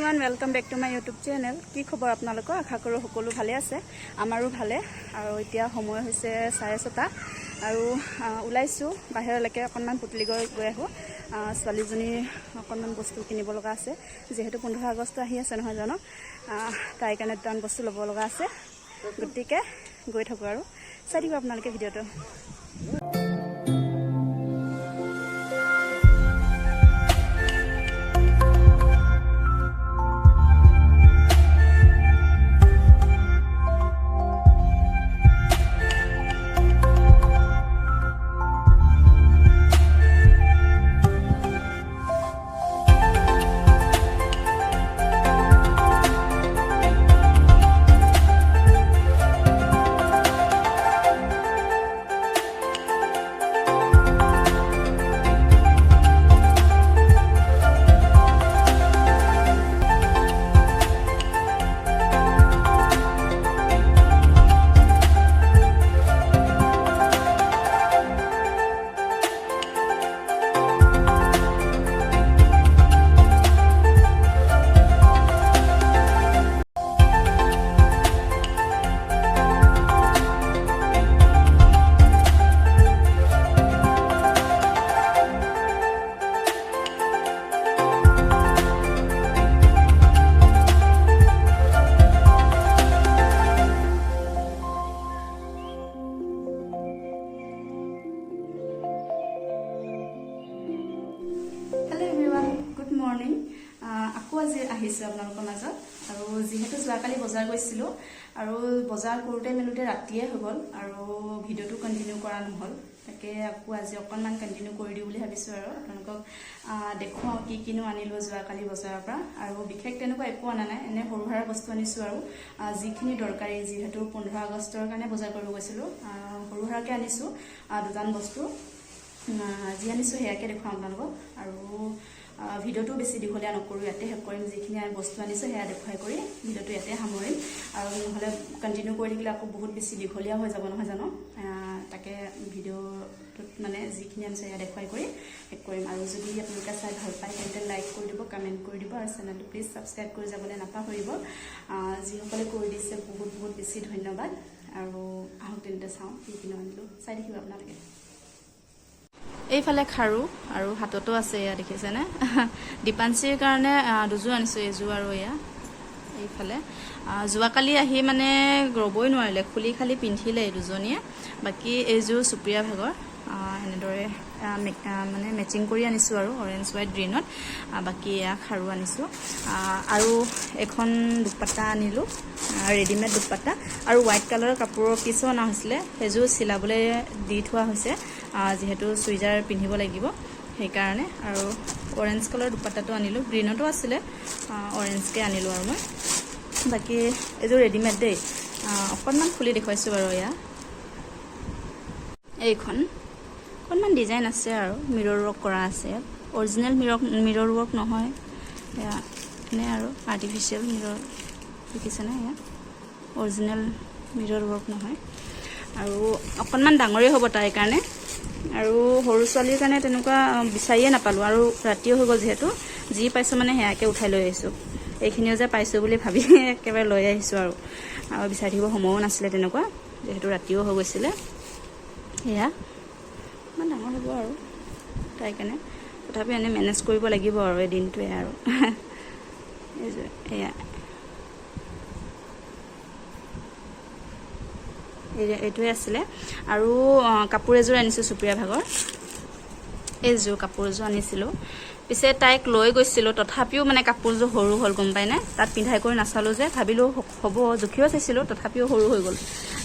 Everyone, welcome back to my YouTube channel. কি খবৰ আপোনালোকৰ? আশা কৰোঁ সকলো ভালে আছে। আমাৰো ভালে। আৰু এতিয়া সময় হৈছে 6:30 আৰু ওলাইছোঁ বাহিৰলৈকে, অকণমান পুতলিগড় গৈ আহোঁ। ছোৱালীজনীৰ অকণমান বস্তু কিনিব লগা আছে, যিহেতু 15 আগষ্ট আহি আছে, নহয় জানো? তাইৰ কাৰণে দুটামান বস্তু ল'ব লগা আছে। গতিকে গৈ থাকোঁ আৰু চাই থাকিব আপোনালোকে ভিডিঅ'টো। Hello everyone, good morning. আকৌ আজি আহিছোঁ আপোনালোকৰ মাজত। আৰু যিহেতু যোৱাকালি বজাৰ গৈছিলোঁ আৰু বজাৰ কৰোঁতে মেলোঁতে ৰাতিয়ে হৈ গ'ল আৰু ভিডিঅ'টো কণ্টিনিউ কৰা নহ'ল, তাকে আকৌ আজি অকণমান কণ্টিনিউ কৰি দিওঁ বুলি ভাবিছোঁ আৰু আপোনালোকক দেখুৱাওঁ কি কিনো আনিলোঁ যোৱাকালি বজাৰৰ পৰা। আৰু বিশেষ তেনেকুৱা একো অনা নাই, এনেই সৰু সুৰা বস্তু আনিছোঁ আৰু যিখিনি দৰকাৰী। যিহেতু 15 আগষ্টৰ কাৰণে বজাৰ কৰিব গৈছিলোঁ, সৰু সুৰাকৈ আনিছোঁ দুটামান বস্তু। যি আনিছোঁ সেয়াকে দেখুৱাম আপোনালোকক আৰু ভিডিঅ'টো বেছি দীঘলীয়া নকৰোঁ, ইয়াতে শেষ কৰিম। যিখিনি বস্তু আনিছোঁ সেয়া দেখুৱাই কৰি ভিডিঅ'টো ইয়াতে সামৰিম আৰু নহ'লে কণ্টিনিউ কৰি থাকিলে আকৌ বহুত বেছি দীঘলীয়া হৈ যাব, নহয় জানো? তাকে ভিডিঅ'টোত মানে যিখিনি আনিছোঁ সেয়া দেখুৱাই কৰি শেষ কৰিম। আৰু যদি আপোনালোকে চাই ভাল পায়, তেন্তে লাইক কৰি দিব, কমেণ্ট কৰি দিব আৰু চেনেলটো প্লিজ ছাবস্ক্ৰাইব কৰি যাবলৈ নাপাহৰিব। যিসকলে কৰি দিছে, বহুত বহুত বেছি ধন্যবাদ। আৰু আহক তেন্তে চাওঁ কি কিনো আনিলোঁ, চাই থাকিব আপোনালোকে। এইফালে খাৰু আৰু হাততো আছে, এয়া দেখিছেনে? দীপাঞ্চিৰ কাৰণে দুযোৰ আনিছোঁ, এইযোৰ আৰু এয়া। এইফালে যোৱাকালি আহি মানে ৰ'বই নোৱাৰিলে, খুলি খালি পিন্ধিলে এই দুজনীয়ে। বাকী এইযোৰ সুপ্ৰিয়া ভাগৰ, এনেদৰে মানে মেচিং কৰি আনিছোঁ আৰু অৰেঞ্জ, হোৱাইট, গ্ৰীণত। বাকী এয়া খাৰু আনিছোঁ আৰু এখন দুপাট্টা আনিলোঁ, ৰেডিমেড দুপাট্টা। আৰু হোৱাইট কালাৰৰ কাপোৰৰ পিছো অনা হৈছিলে, সেইযোৰ চিলাবলৈ দি থোৱা হৈছে, যিহেতু চুইজাৰ পিন্ধিব লাগিব সেইকাৰণে। আৰু অৰেঞ্জ কালাৰ দুপাট্টাটো আনিলোঁ, গ্ৰীণতো আছিলে, অৰেঞ্জকৈ আনিলোঁ আৰু মই। বাকী এইযোৰ ৰেডিমেড দেই। অকণমান খুলি দেখুৱাইছোঁ বাৰু। এয়া এইখন অকণমান ডিজাইন আছে আৰু মিৰৰ ৱৰ্ক কৰা আছে ইয়াত। অৰিজিনেল মিৰৰ ৱৰ্ক নহয়, এয়া এনে আৰু আৰ্টিফিচিয়েল মিৰৰ, দেখিছেনে? এয়া অৰিজিনেল মিৰৰ ৱৰ্ক নহয় আৰু অকণমান ডাঙৰেই হ'ব তাইৰ কাৰণে। আৰু সৰু ছোৱালীৰ কাৰণে তেনেকুৱা বিচাৰিয়ে নাপালোঁ আৰু ৰাতিও হৈ গ'ল যিহেতু, যি পাইছোঁ মানে সেয়াকে উঠাই লৈ আহিছোঁ। এইখিনিও যে পাইছোঁ বুলি ভাবি একেবাৰে লৈ আহিছোঁ আৰু বিচাৰি থাকিব সময়ো নাছিলে তেনেকুৱা, যিহেতু ৰাতিও হৈ গৈছিলে। সেয়া ইমান ডাঙৰ হ'ব আৰু তাইৰ কাৰণে, তথাপিও এনেই মেনেজ কৰিব লাগিব আৰু এই দিনটোৱে আৰু এয়া এইটোৱে আছিলে। আৰু কাপোৰ এযোৰ আনিছোঁ সুপ্ৰিয়া ভাগৰ, এইযোৰ কাপোৰ এযোৰ আনিছিলোঁ। পিছে তাইক লৈ গৈছিলোঁ, তথাপিও মানে কাপোৰযোৰ সৰু হ'ল, গম পায়নে? তাত পিন্ধাই কৰি নাচালোঁ যে, ভাবিলোঁ হ'ব, জুখিও চাইছিলোঁ, তথাপিও সৰু হৈ গ'ল।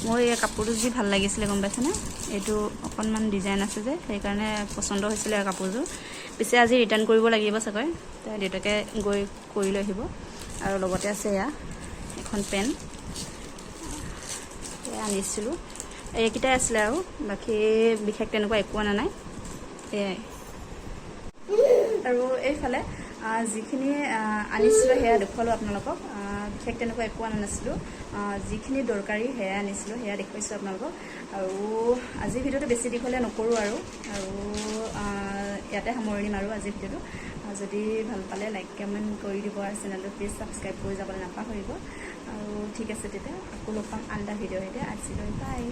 মোৰ এই কাপোৰটো যি ভাল লাগিছিলে, গম পাইছেনে? এইটো অকণমান ডিজাইন আছে যে, সেইকাৰণে পচন্দ হৈছিলে আৰু কাপোৰযোৰ। পিছে আজি ৰিটাৰ্ণ কৰিব লাগিব চাগৈ, তাই দেউতাকে গৈ কৰি লৈ আহিব। আৰু লগতে আছে এয়া এখন পেণ্ট, এয়া আনিছিলোঁ। এইকেইটাই আছিলে আৰু বাকী বিশেষ তেনেকুৱা একো অনা নাই, এয়াই। আৰু এইফালে যিখিনি আনিছিলোঁ সেয়া দেখুৱালোঁ আপোনালোকক। বিশেষ তেনেকুৱা একো অনা নাছিলোঁ, যিখিনি দৰকাৰী সেয়া আনিছিলোঁ, সেয়া দেখুৱাইছোঁ আপোনালোকক। আৰু আজিৰ ভিডিঅ'টো বেছি দীঘলীয়া নকৰোঁ আৰু ইয়াতে সামৰণি মাৰোঁ আজিৰ ভিডিঅ'টো। যদি ভাল পালে লাইক, কমেণ্ট কৰি দিব আৰু চেনেলটো প্লিজ ছাবস্ক্ৰাইব কৰি যাবলৈ নাপাহৰিব। আৰু ঠিক আছে, তেতিয়া আকৌ লগ পাম আন এটা ভিডিঅ'ৰ সৈতে। আজিলৈ বাই।